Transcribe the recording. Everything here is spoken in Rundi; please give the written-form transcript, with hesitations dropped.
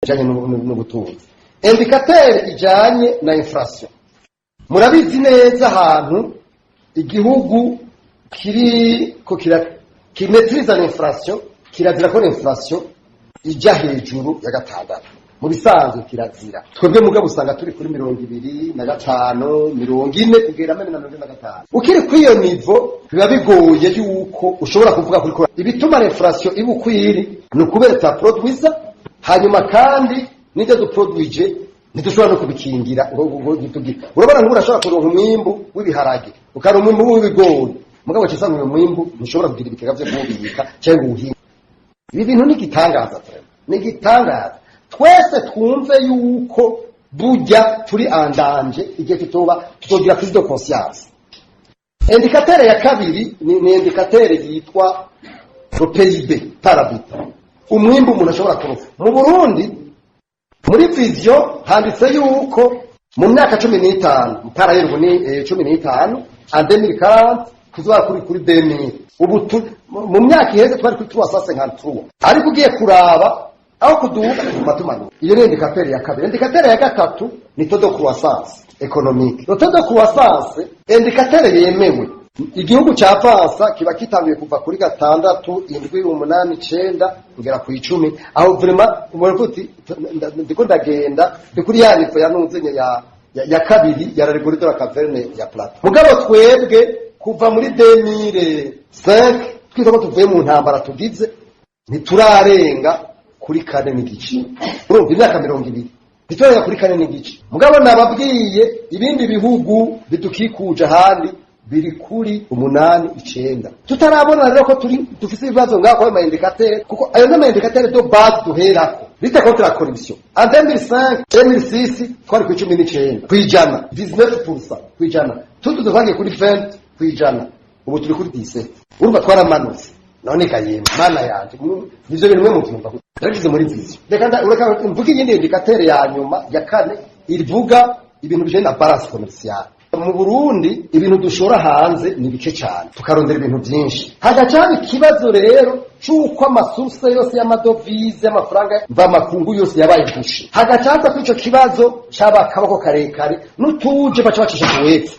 Ijanye n'ubutunzi, indicateur ijanye na inflation, murabizi neza, ahantu igihugu kiri ko kira kimaîtriza l'inflation, kirazira ko l'inflation ijya hejuru ya 6. Mu bisanzwe kirazira. Twebwe mugabo usanga turi kuri 25, 40, kugera mbere na 45. Ukiri kuri iyo niveau, biba bigoye yuko ushobora kuvuga kuri ko ibituma l'inflation iba uko iri ni ukubera tutaproduiza. Hanyuma kandi n'ibyo duproduije ntidushobora no kubikingira ngo ntitugire. Urabona, nk'ubu urashobora kuronka umwimbu w'ibiharage, ukaronka umwimbu w'ibigori, mugabo uca usanga uyu mwimbu ntushobora kugira ibigega vyo kuwubika cyangwa uwuhinga. Ibi bintu ni igitangaza vraiment, ni igitangaza. Twese twumve yuko burya turi en danger igihe tutoba tutogira prise de conscience. Indicateur ya kabiri ni indicateur yitwa le PIB par habitant, umwimbu umuntu ashobora kuronka mu Burundi. Muri vision handitse yuko mu myaka 15 parallèle, ubu ni 15, en 2040 tuzoba kuri 2000. Ubu mu myaka iheze twari kuri 353, ariko ugiye kuraba aho kuduga tuguma tumanuka. Iyo ni indicateur ya kabiri. Indicateur ya gatatu ni taux de croissance économique. Le taux de croissance, indicateur yemewe, igihugu ca avança kiba kitanguye kuva kuri 6, 7, 8, 9 kugera ku 10. Aho vraiment ubona uti ndiko ndagenda, ndi kuri ya niveau ya nunzenye ya kabiri ya l'allégorie de la caverne ya Platon. Mugabo twebwe kuva muri 2005, twita ko tuvuye mu ntambara tugize, ntiturarenga kuri 4,5. Urumva, imyaka 20 ntiturarenga kuri 4,5. Mugabo nababwiye, ibindi bihugu bidukikuje ahandi biri kuri 8, 9. Tutarabona rero ko turi dufise ibibazo ngaho ayo ma indicateurs, kuko ayo ni ama indicateurs de base duherako. Lutte contre la corruption, en 2005, 2006 twari ku 19%, 19% kwijana. Tuduze twagiye kuri 20%, ubu turi kuri 17. Urumva twaramanutse. None kayemwe mana yanje, ivyo bintu mwe muvyumva gute? Ndabivuze muri vision. Reka reka mvuge iyindi indicateur ya nyuma, ya kane, ivuga ibintu bijanye na balance commerciale. Mu Burundi ibintu dushora hanze ni bike cyane, tukarondera ibintu byinshi. Hagaca haba ikibazo rero c'uko ama sources yose y'amadovize, y'amafaranga mvamakungu yose yabaye bouchées. Hagaca haza kuri ico kibazo c'aba akaboko karekare n'utuje baca bacisha ku wepfo.